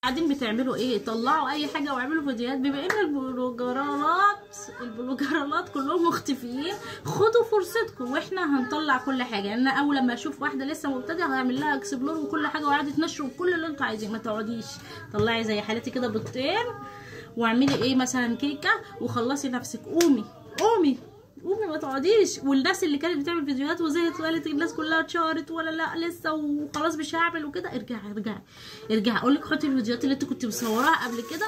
قاعدين بتعملوا ايه؟ طلعوا اي حاجة واعملوا فيديوهات. بما ان البلوجرات كلهم مختفيين، خدوا فرصتكم واحنا هنطلع كل حاجة. يعني انا اول لما اشوف واحدة لسه مبتدئة هعمل لها explore وكل حاجة وقعدت نشر وكل اللي انتوا عايزينه. ما تقعديش، طلعي زي حالتي كده بيضتين واعملي ايه مثلا كيكة وخلصي نفسك. قومي قومي قومي، ما تقعديش. والناس اللي كانت بتعمل فيديوهات وزهقت وقالت الناس كلها اتشهرت ولا لا لسه وخلاص مش هعمل وكده، ارجعي ارجعي ارجعي. اقول لك حطي الفيديوهات اللي انت كنت مصوراها قبل كده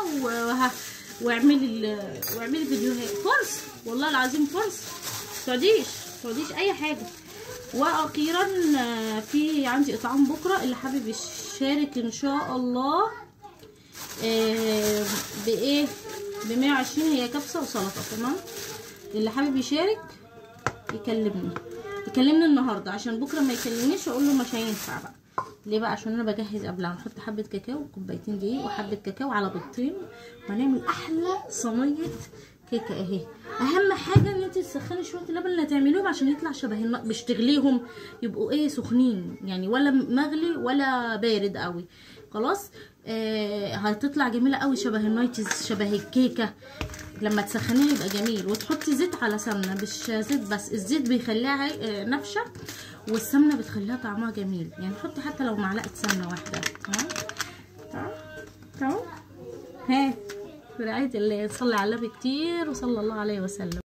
واعملي فيديوهات. فرصة والله العظيم فرصة، ما تقعديش اي حاجة. واخيرا في عندي اطعام بكره، اللي حابب يشارك ان شاء الله بايه ب 120، هي كبسة وسلطة. تمام، اللي حابب يشارك يكلمني النهارده، عشان بكره ما يكلمنيش اقول له مش هينفع بقى. ليه بقى؟ عشان انا بجهز قبلها. هنحط حبه كاكاو وكوبايتين دقيق وحبه كاكاو على بيضتين، وهنعمل احلى صينية كيكة اهي. اهم حاجة ان انت تسخني شوية اللبن اللي هتعمليهم عشان يطلع شبه مش تغليهم، يبقوا ايه سخنين يعني، ولا مغلي ولا بارد قوي. خلاص هتطلع جميلة قوي، شبه النايتز شبه الكيكه. لما تسخنيها يبقى جميل. وتحطي زيت على سمنه، مش زيت بس، الزيت بيخليها نافشه والسمنه بتخليها طعمها جميل. يعني حطي حتى لو معلقه سمنه واحدة. تمام تمام تمام. ها، برعاية الله، صلي على النبي كتير وصلى الله عليه وسلم.